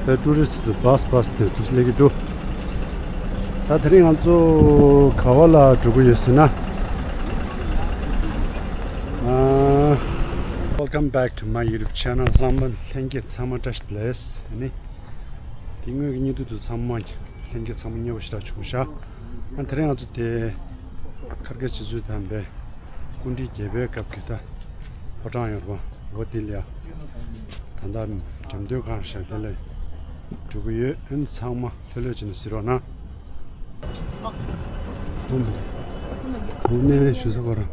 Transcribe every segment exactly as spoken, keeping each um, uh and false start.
ད་ཊུ་རི་སི་ཊི་བྷ་སི་བྷ་སི་དེ་ཚོ་སླེབས་ཀྱི་འདུག་ད་དེ་རིང་ང་ཚོ་ག་བ་ལ་འགྲོ་གི་ཡོད་ཟེར་ན། ཨ། Welcome back to my YouTube channel. ལྷན་རྒྱས་ཚང་མ་བཀྲ་ཤིས་བདེ་ལེགས། ཨ་ནི། དེ་སྔོན་གྱི་བརྙན་ཐུང་དེ་ཚང་མ་ལྷན་རྒྱས་ཚང་མ་མཉེས་པོ་ཞེ་དྲག་བྱུང་ཤག་ཨ། དེ་རིང་ང་ཚོ་དེ་མཁར་དཀར་རྗེ་བཙུན་དམ་པའི་སྐུ་ཕྲེང་བརྒྱད་པའི་སྐབས་ཀྱི་ད་ཕོ་བྲང་ཡོད་རེད་པ། འོ་དེ་ལ་ཡ། ད་ལྟ་འགྲེམས་སྟོན་ཁང་ཞིག་དེ་ལ་འགྲོ་གི་ཡོད། ཨ་ནི་ཚང་མ་ལྷོད་ལྷོད་བྱས་ནས་གཟིགས་རོགས་གནང་། འོ་མ། འོ་གནས་ལེན་ཞུ་ས་ཁོ་རང་།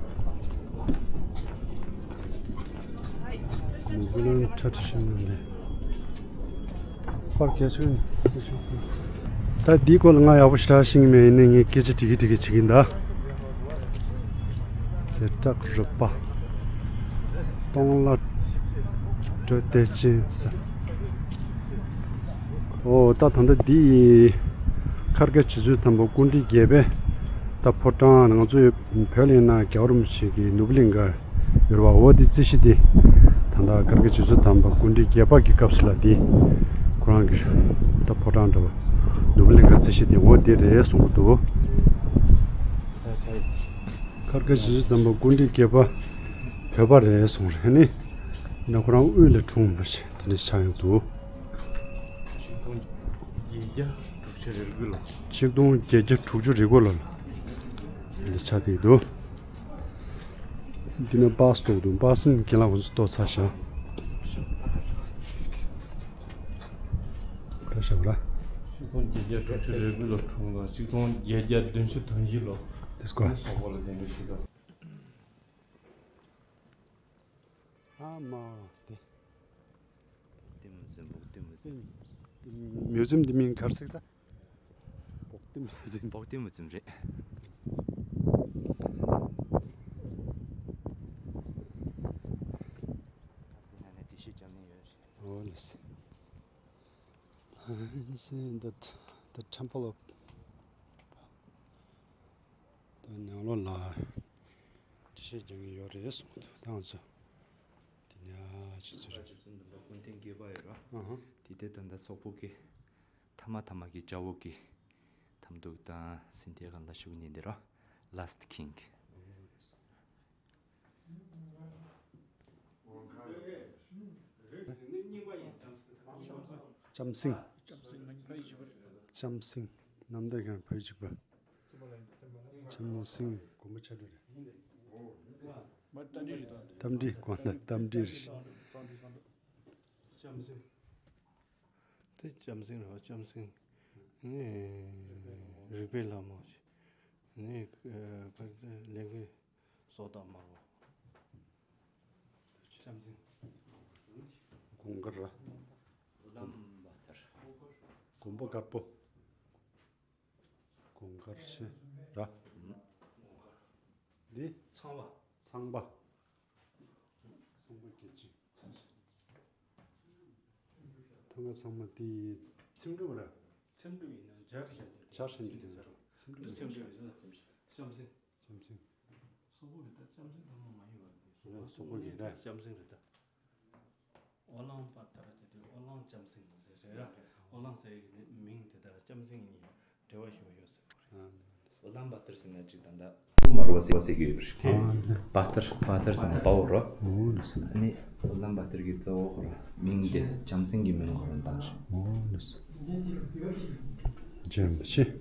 མོ་གུ་ལོན་ཁྲ་ཁྲི་ཤིང་ནང་ལས། པར་རྒྱ་ཆུ་ནི་རྒྱ་ཆུ། ད་འདིའི་སྐོར་ལ་ང་ཡག་པོ་ཞེ་དྲག་ཤེས་ཀྱི་མེད། ཡིན་ནའི་ངས་སྐད་ཆ་དྲི་གི་དྲི་གི་བྱེད་ཀྱིན་གདའ། ཛེ་དྲག་རོལ་པ། སྟོང་ལ་འགྲོ་བདེ་ཆེན་ས། ཨོ་ད་ད་ལྟ་འདི་ཡི་མཁར་དཀར་རྗེ་བཙུན་དམ་པ་སྐུ་ཕྲེང་བརྒྱད་པའི་ད་ཕོ་བྲང་། ང་ཚོའི་བོད་ལ་ཡིན་ན་རྒྱལ་བ་རིན་པོ་ཆེ་གི་ནོར་བུ་གླིང་ག་ཡོད་རེད་པ། འོ་དེ་རྩིས་གཞི་དེ་ད་ལྟ་མཁར་དཀར་རྗེ་བཙུན་དམ་པ་སྐུ་ཕྲེང་བརྒྱད་པ་གི་སྐབས་སུ་ལ་དེ་ཁོ་རང་གི་ད་ཕོ་བྲང་འདྲ་བ་ནོར་བུ་གླིང་ག་རྩིས་གཞི་དེ་འོ་དེ་རེད་གསུང་གི་འདུག་མཁར་དཀར་རྗེ་བཙུན་དམ་པ་སྐུ་ཕྲེང་བརྒྱད་པ་བོད་པ་རེད་གསུངས་རེད། ནི་ན་ཁོ་རང་དབུས་ལ་འཁྲུངས་པ་ཞིག་དེ་འདྲ་ཆགས་ཡོང་འདུག་ཆིག་སྟོང་བརྒྱད་བརྒྱ་དྲུག་ཅུ་རེ་དགུ་ལོ། ཆིག་སྟོང་བརྒྱད་བརྒྱ་དྲུག་ཅུ་རེ་དགུ་ལོ་ལ་འདི་ཆགས་བསྡད་འདུག་འདི་ན་པཱ་སི་གཏོགས་འདུག་པཱ་སི་ནི་རྒན་ལགས་ཁོང་ཚོ་གཏོགས་ཚར་ཤག་ད་ཞག་ར། ཆིག་སྟོང་བརྒྱད་བརྒྱ་དྲུག་ཅུ་རེ་དགུ་ལོ་འཁྲུངས་ལ་ཆིག་སྟོང་བརྒྱད་བརྒྱ་བདུན་ཅུ་དོན་བཞི་ལོ། དེ་སྐོར། སོག་པོ་ལ་གདན་འདྲེན་ཞུས་སྐབས། ཨ་མ་དེ། བོག་ཏི་མུ་ཛིམ། བོག་ཏི་མུ་ཛིམ། མིའུ་ཛིམ་འདི་མིང་ག་རེ་ཟེར་ད། བོག་ཏི་མུ་ཛིམ། བོག་ཏི་མུ་ཛིམ་རེད། དེ་ན་ནས་དྲི་ཤེས་ཅམ་ནས་ཡོད་རེད། ཨོ་ལེས། This is the, the temple of དེ་ནང་ལོགས་ལ་དྲི་ཤེས་རྒྱག་མཁན་ཡོད་རེད་གསུངས་འདུག་ད་ང་ཚོ་དེ་ནས་ཅི་ཚོད་རེད། ཆུ་ཚོད་འདི་འདྲ་ཀུན་ལྡན་དགེ་བ་ཡོད་ར། ཨ་ཧ། དེ་དེ་ད་ལྟ་སོག་པོ་གི་ཐ་མ་ཐ་མ་གི་ཇ་བོ་གི་ཐམ་ཐུག་དང་སིན་ཐེ་གང་ལ་ཤུགས་ཉིན་འདི་ར། Last King། ལྕམ་སྲིང་། ལྕམ་སྲིང་། ལྕམ་སྲིང་། ནམ་ཟླ་གང་བོད་གཅིག་པ། ལྕམ་སྲིང་དགོན་པ་ཆགས་འགྲོ་རེད། རྟ་མགྲིན་དགོན་ལ་རྟ་མགྲིན་རེད། དེ་ལྕམ་སྲིང་རེད་པ། ལྕམ་སྲིང་ནི་རིག་པའི་ལྷ་མོ་ཞིག་ནི་ལེགས་པའི་བཟོ་ལྟ་དམར་པོ། ལྕམ་སྲིང་། དགུན་དཀར་ར། ལམ་བ་ལྟར། དགོན་པ་དཀར་པོ། དགུན་དཀར་ཤེས་ར། འདི་ཚངས་པ། ཚངས་པ། ཚངས་པ་སྐྱིད་ཅིང་། ཐང་ག་ཚང་མ་དེ་ཚིམ་གྲུབ་ར། ཚིམ་གྲུབ་ཡིན་ན་འཇར་ཤ་རྒྱུ། འཇར་ཤ་རྒྱུ་དེ་ཚིམ་གྲུབ་ཡིན་ན་ཚིམ་གྲུབ་ཡིན་ན། ལྕམ་སྲིང་། ལྕམ་སྲིང་། སོག་པོ་གི་ད་ལྕམ་སྲིང་ཐང་མ་མ་ཡིན་པ་རེད། སོག་པོ་གི་ད་ལྕམ་སྲིང་རེད་ད། ཨོ་གླང་པ་ཏར་དེ་དུས་ཨོ་གླང་ལྕམ་སྲིང་ཟེར་རེད་ར། ཨོ་གླང་ཟེར་ཡག་གི་མིང་དེ་དང་ལྕམ་སྲིང་གཉིས་འབྲེལ་བ་ཞིག་ཡོད་ཟེར་བ་རེད། ཨོ་གླང་པ་ཏར་ཟེར་ན་ཅིག་ད་ལྟ་དཔའ་བོ་དམར་པོ་ཟེར་གྱི་ཡོད་པ་རེད། པ་ཏར། པ་ཏར་ཟེར་ན་དཔའ་བོ་རོ། ཨ་ནི་ཨོ་གླང་པ་ཏར་གྱི་གཙོ་བོ་ཁོ་རང་མིང་དེ་ལྕམ་སྲིང་གི་མིང་ཁོ་རང་བཏགས་ཤག་འཇམ་ཤེས།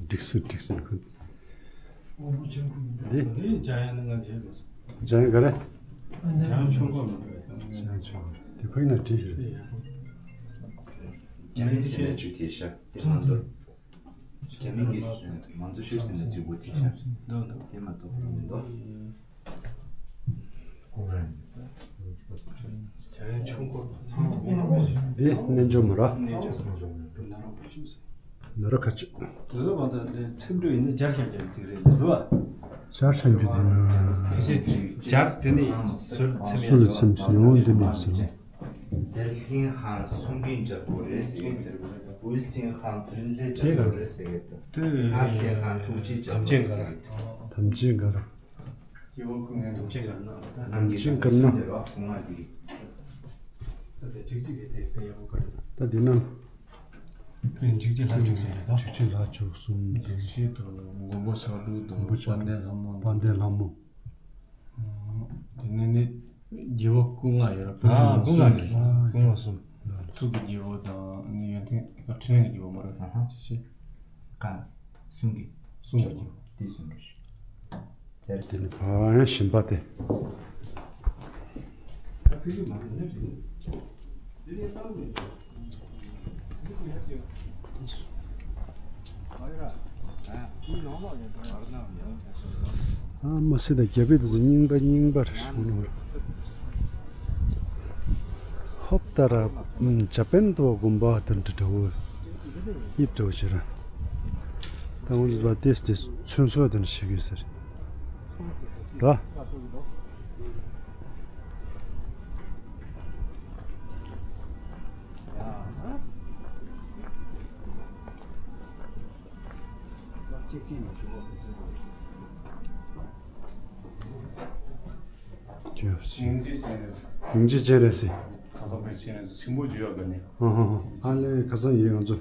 འགྲིག་སོང་། འགྲིག་སོང་། འདི། འཇམ་དབྱངས་ག་རེ། འཇམ་དབྱངས་ཆོས་འཁོར་ལ་འགྲོ་བས། འཇམ་དབྱངས་ཆོས་འཁོར། དེ་ཁོའི་ནང་བྲིས་ཡོད། རྒྱ་མི་ཟེར་ན་བྲིས་དེ་ཤག་དེ་མ་གཏོགས། རྒྱ་མི་གི་མང་གཙོ་ཤོས་ཟེར་ན་བྲིས་དགོས་དེ་ཤག་འདུག་འདུག་དེ་མ་གཏོགས་མི་འདུག་འདི་རྣལ་འབྱོར་མ་ར། ནར་ཁ་ཆུ། དེ་ཚོ་མ་ཚད་ཚིམ་འགྲོ་ཡིན་ན་སྦྱར་ཤ་རྒྱག་ཅིག་རེད་འདུག་བ། སྦྱར་ཤ་རྒྱུ་དེ་ན། ཕལ་ཆེར་སྦྱར་དེ་ནི་སོལ་ཚིམ་ཡ། སོལ་ཚིམ་ཞིག་ཡོང་འདི་མིན་ཞིག་རྫས་ལྷིང་ཧང་གསུང་གིན་སྦྱར་དགོས་རེད་ཟེར་གི་འདུག་བུལ་སིང་ཧང་བུལ་ལེ་སྦྱར་དགོས་རེད་ཟེར་གི་འདུག་ཧ་ལེ་ཧང་ཐུགས་རྗེ་སྦྱར་དགོས་རེད་ཟེར་གི་འདུག་དམ་ཅན་ག་ར། ནམ་མཁའི་མཁའ་དབྱིངས་དཀར་ནག་ད་དེ་ན། འཇིགས་བྱེད་ལྷ་བཅུ་ཟེར་རེད་དོ། འཇིགས་བྱེད་ལྷ་བཅུ་གསུམ་དེ། འཇིགས་བྱེད་དོ། མགོན་པོ་ཆགས་ལུགས་དང་། མགོན་པོ་ཆགས། དཔལ་ལྡན་ལྷ་མོ་དང་། དཔལ་ལྡན་ལྷ་མོ། དེ་ནས་ནི་རྒྱལ་བ་སྐུ་ལྔ་ཡོད་ར། ཨ། སྐུ་ལྔ་རེད། སྐུ་ལྔ་གསུམ། ཐུགས་ཀྱི་རྒྱལ་པོ་དང་ནི་ཡོན་ཏན་འཕྲིན་ལས་ཀྱི་རྒྱལ་པོ་མ་རེད། ཨ་ཧ། ཅི་ཞེས། གང་། གསུང་གི། གསུང་གི་རྒྱལ་པོ། དེ་གསུང་རེད། ཟེར། དེ་ནི་བ་ཡང་ཞིམ་པ་སྟེ། ཨ་མ་སི་ད་རྒྱ་བོད་དེ་ཚོ་རྙིང་པ་རྙིང་པ་རེད་ཤག་ནོ། ཧོབ་ད་ར་ཇ་པན་དུ་དགོན་པ་དེ་འདྲ་འདྲ་བོ། ཡིབ་འདྲ་བོ་ཞིག་ར། ད་ང་ཚོ་བ་ཏེས་ཏེ་ཚོན་སོགས་དེ་འདྲ་བྱེད་དགོས་ཟེར། ར། སྙིང་རྗེ་ཅན་རེད་ཟེར། སྙིང་རྗེ་ཅན་རེད་ཟེར། ཁ་སང་པའི་ཆེན་རེད་ཟེར། ཆེན་པོ་བརྗོད་ཡག་ག་ནས། ཧང་ཧང་ཧང་། ཨ་ལེ། ཁ་སང་ཡིན། ང་ཚོ་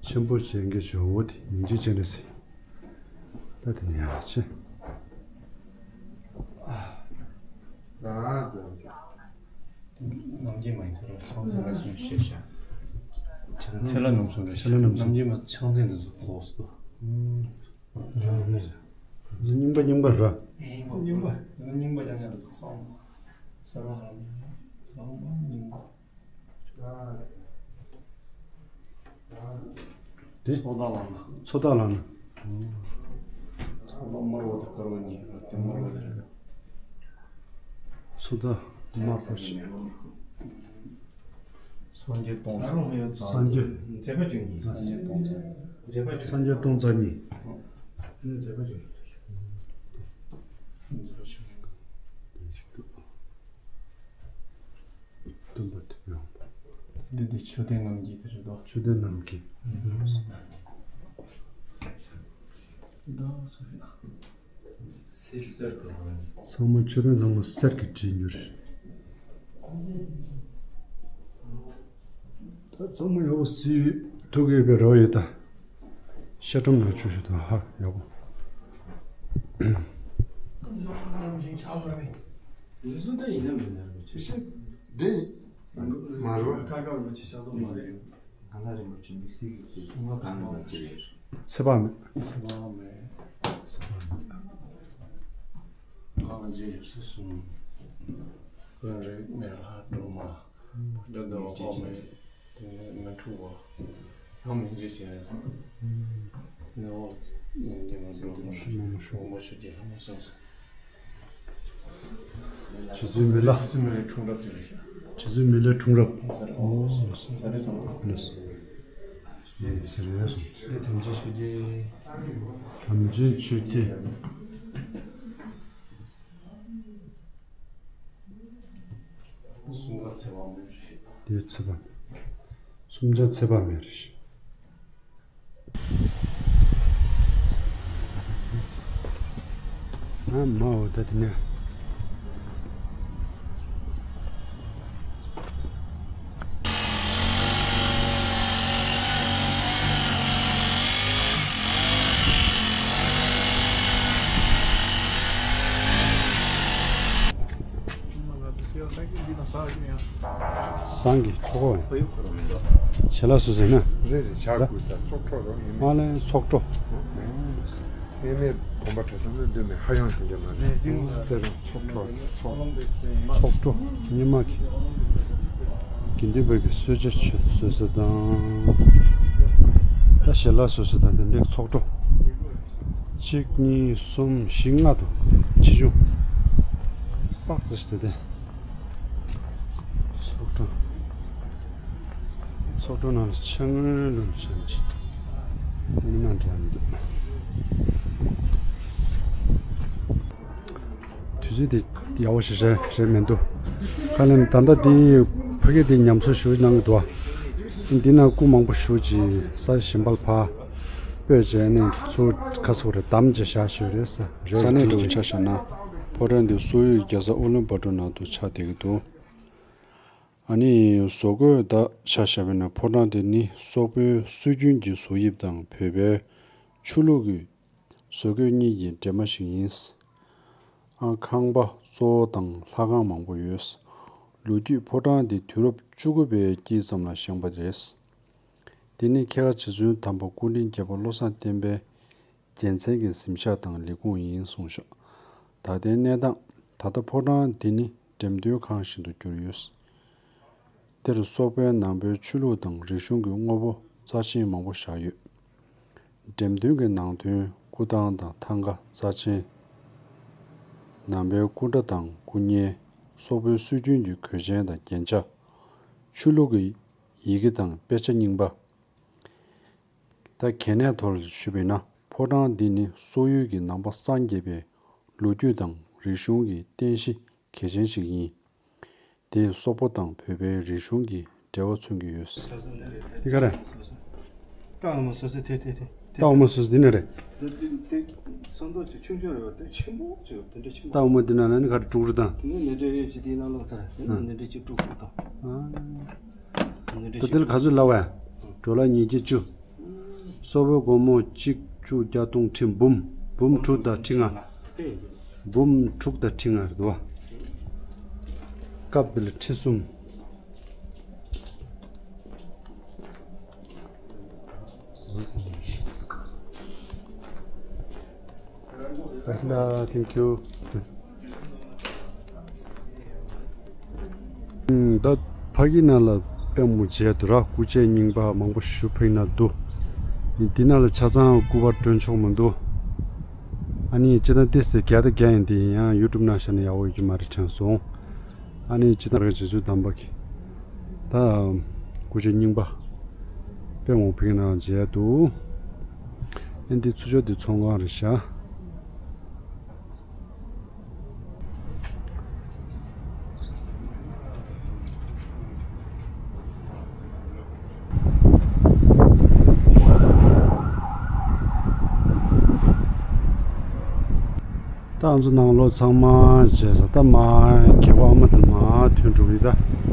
ཆེན་པོ་བྱེད་མཁན་ཇོ་བོ་དེ་སྙིང་རྗེ་ཅན་རེད་ཟེར། ད་དེ་ནས་ཡག་ཆེ། ནམ་རྒྱུན་མ་ཡིན་ཟེར་རོ། ཕྱག་མཚན་མ་གསུངས་ཤེས་ཤག་ཚེ་ལ་ནམ་གསུངས་རེད། ཚེ་ལ་ནམ་གསུངས། ནམ་རྒྱུན་མ་ཕྱག་མཚན་འདི་ཚོ་གོ་སོང་། རྙིང་པ་རྙིང་པ་ར། རྙིང་པ་རྙིང་པ་རྙིང་པ་རྙིང་པ་རྙིང་པ་ཚང་མ་གསར་པ་ཧ་ལམ་ཚང་མ་རྙིང་པ། དེ། ཚོགས་བདག་ལག་ན། ཚོགས་བདག་ལག་ན། ཚོགས་བདག་དམར་པོ་དང་དཀར་པོ་གཉིས་རེད། དམར་པོ་དེ་རེད། ཚོགས་བདག་དམར་པོ་ཞིག་སངས་རྒྱས་སྟོང་རྩ། སངས་རྒྱས། མཛད་པ་བཅུ་གཉིས། སངས་རྒྱས་སྟོང་རྩ། མཛད་པ་བཅུ། སངས་རྒྱས་སྟོང་རྩ་གཉིས། མཛད་པ་བཅུ་གཉིས། མཛད་པ་བཅུ་གཉིས། སྟོན་པ་དེ་ཡང་། འདི་འདི་མཆོད་རྟེན་རྣམ་བསྒྱིངས་དེ་རེད་དོ། མཆོད་རྟེན་རྣམ་བསྒྱིངས། ད་སོ་ཡ། ཚང་མ་མཆོད་རྟེན་ཚང་མ་གསེར་གྱིས་བྲིས་འགྱུར། ད་ཚང་མ་ཡག་པོ་གཟིགས་ཐུབ་ཀྱི་ཡོད་པའི་རེ་བ་ཡོད་ད། ཤ་ཀྲུམ་ནང་ཆུ་ཞིག་དང་ཧ་ཡག་པོ། འདི་མ་རུ། ཚེ་དཔག་མེད། ཚེ་དཔག་མེད། གང་ལ་རྗེ་ཡབ་སྲས་གསུམ། ཀུན་རིག་མེ་ལྷ་སྒྲོལ་མ། ཕོ་བྲང་ཟླ་བ་དཔག་མེད། དེ་ནས་མི་འཁྲུགས་པ། ཡང་སྙིང་རྗེ་ཅན་རེད་ཟེར། ནི་འོག་ལ་སྙིང་རྗེ་མ་འགྲོ་བར། མ་མ་ཤོག་མགོན་པོ་ཆོས་ཀྱི་ལྷ་མོ་བསམ་ཟེར། རྗེ་བཙུན་མི་ལ། རྗེ་བཙུན་མི་ལའི་འཁྲུངས་རབས་ཅིག་རེད་ཤག་རྗེ་བཙུན་མི་ལའི་འཁྲུངས་རབས། ཨོ། ཟ་རེད་བསམ། ལགས་སོ། ཟ་རེད་བསམ། དམ་ཅན་ཆོས་རྒྱལ། དམ་ཅན་ཆོས་རྒྱལ། གསུམ་ཀ་ཚེ་དཔག་མེད་རེད་ཤག་དེ་ཚེ་དཔག་མེད། གསུམ་ཆ་ཚེ་དཔག་མེད་རེད་ཤག་ཨ་མའོ་ད་དེ་ནས། བཟང་གི་ཆོག་གོ། ཞལ་ལག་སོ་སོ་ན། རེད་རེད། ཞག་དགུ་ས་ཚོགས་གྲོགས་རོགས་ཡིན་མ། ཨ་ལས་ཚོགས་གྲོགས། ཨེ་མེད་དགོན་པ་གྲྭ་ཚང་ལ་འདུག་མེད། ཧ་ཡང་དེ་འདྲ་མ་རེད། རྩེ་རང་ཚོགས་གྲོགས་ཚོགས། ཚོགས་གྲོགས་སྙེ་མ་གི། དགེ་འདུན་པ་གི་གསོལ་ཇ་ཆུ་སོ་སོ་དང་། ད་ཞལ་ལག་སོ་སོ་དང་དེ་འདྲའི་ཚོགས་གྲོགས། གཅིག་གཉིས། གསུམ། བཞི། ལྔ་འདུག་ཆེ་ཆུང་། ཏག་ཙི་ཞིག་དེ་དེ། ཚོགས་གྲོགས། ཚོགས་གྲོགས་ནང་ལ་ཕྱག་དངུལ་ལོན་ཆང་ཅིག་མི་ནང་འགྲོ་མི་འདུག་དུས་ཚོད་དེ་ཡག་པོ་ཞིག་རེད་རེད་མི་འདུག་ག་ལེན་ད་ལྟ་དེ་ཕ་གི་དེ་ཉམས་གསོ་ཞུ་གནང་གི་འདུག་འདི་ན་སྐུ་མང་པོ་ཞུ་ཅིག་ས་གཞན་པ་ལ་ཕ་སྤོས་བྱས་ནས་ཚུར་ཁ་སོ་རེ་དམ་བྱས་བཞག་ཞུ་རེད་ས་རེད། ས་གནས་འགྲོ་ཆ་བཞག་ན། ཕོ་བྲང་འདི་སོག་ཡུལ་རྒྱལ་ས་ཨུ་ལན་བྷ་ཏུར་ནང་དུ་ཆགས་བསྡད་ཀྱི་འདུག་ཨ་ནི་བཟོ་བཀོད་དག་ཆ་བཞག་པ་ཡིན་ན་ཕོ་བྲང་འདི་ནི་སོག་པོའི་སྲོལ་རྒྱུན་གྱི་བཟོ་དབྱིབས་དང་བོད་པའི་ཆོས་ལུགས་ཀྱི་བཟོ་བཀོད་གཉིས་ཀྱི་འདྲེས་མ་ཞིག་ཡིན། ཨ་ཁང་པ་གཙོ་བོ་དང་ལྷ་ཁང་མང་པོ་ཡོད། ལོ་རྒྱུས། ཕོ་བྲང་འདི་དུས་རབས་བཅུ་དགུ་པའི་དཀྱིལ་ཙམ་ལ་བཞེངས་པ་རེད། འདི་ནི་ཁྱེད་ཀ་རྗེ་བཙུན་དམ་པ་སྐུ་ཕྲེང་བརྒྱད་པ་བློ་བཟང་བསྟན་པའི་རྒྱལ་མཚན་གྱི་གཟིམ་ཤག་དང་ལས་ཁུངས་ཡིན་གསུངས་ཤག་ད་ལྟའི་གནས་སྟངས། ད་ལྟ་ཕོ་བྲང་འདི་ནི་འགྲེམས་སྟོན་ཁང་ཞིག་ཏུ་གྱུར་ཡོད། འདིར་སོག་པོའི་ནང་པའི་ཆོས་ལུགས་དང་རིག་གཞུང་གི་དངོས་པོ་རྩ་ཆེན་མང་པོ་བཞག་ཡོད། འགྲེམས་སྟོན་གྱི་ནང་དོན། སྐུ་ཐང་དང་ཐང་ག་རྩ་ཆེན། ནང་པའི་སྐུ་འདྲ་དང་སྐུ་བརྙན། སོག་པོའི་སྲོལ་རྒྱུན་གྱི་གོས་ཆེན་དང་རྒྱན་ཆ། ཆོས་ལུགས་ཀྱི་ཡི་གེ་དང་དཔེ་ཆ་རྙིང་པ། ད་གལ་གནད་ཐོག་ལ་ཞུས་པ་ཡིན་ན། ཕོ་བྲང་འདི་ནི་སོག་ཡུལ་གྱི་ནང་པ་སངས་རྒྱས་པའི་ལོ་རྒྱུས་དང་རིག་གཞུང་གི་རྟེན་གཞི་གལ་ཆེན་ཞིག་ཡིན། དེས་སོག་པོ་དང་བོད་པའི་རིག་གཞུང་གི་འབྲེལ་བ་མཚོན་གྱི་ཡོད། འདི་ག་རེད། ད་འོ་མ་སོ་སོ་དེ་དེ་དེ་དེ། ད་འོ་མ་སོ་སོ་འདི་ནས་རེད། དེ་དེ་དེ་སོ་མདོག་ཅིག་ཆུང་ཆུང་ཡོད་དེ་ཆེན་པོ་ཅིག་ཡོད་དེ་འདྲ་ཆེན་པོ། ད་འོ་མ་འདི་ནང་ལ་ནི་ག་རེ་དཀྲུག་རུ་དང་། དེ་ནས་ནས་འདྲ་ཡོད་ཅིག་དེའི་ནང་ལོགས་ཚར་དེ་ནས་ནས་འདྲ་ཅིག་དཀྲུག་རུ་དང་། ཨ། ནས་འདྲ་ད་ཅིག་དེ་ལ་ག་ཚོད་ལབ་བས། ཌོ་ལར་ཉིས་བརྒྱ་བཅུ། སོག་པོའི་སྒོར་མོ་གཅིག་བཅུ་གྱ་སྟོང་ཁྲི་འབུམ། འབུམ་དྲུག་དང་ཁྲི་ལྔ། འབུམ་དྲུག་དང་ཁྲི་ལྔ་རེད་དོ། སྐབས་འདི་ལ་ཁྲི་གསུམ། Thank you. ད་ཕ་གི་ནང་ལ་དཔེ་མང་པོ་མཇལ་འདུག་ར། སྐུ་ཆས་རྙིང་པ་མང་པོ་ཞིག་ཕ་གི་ནང་འདུག་འདི་ནང་ལ་ཆ་ཚང་སྐུ་པར་སྒྲོན་ཆོག་མི་འདུག་ཨ་ནི་སྤྱིར་བཏང་ཏོག་ཙམ་རྒྱག་དང་རྒྱག་ཡིན། དེ་ཡང་ཡུ་ཊུབ་ནང་བཞག་ན་ཡག་པོ་ཡོད་ཀྱི་མ་རེད་དྲན་སོང་། ཨ་ནི་སྤྱིར་བཏང་རེ་རྗེ་བཙུན་དམ་པ་གི་ད་སྐུ་ཆས་རྙིང་པ་དཔེ་མང་པོ་ཕ་གི་ནང་མཇལ་འདུག་ཨ་འདི་ཚུར་ཕྱོགས་འདི་ཚོང་ཁང་རེད་ཤག་ད་ང་ཚོ་ནང་ལོགས་ཚང་མ་བྱས་ས། ད་མ་རྒྱལ་པོ་ཨ་མ་དེ་མར་ཐོན་འགྲོ་གི་ད།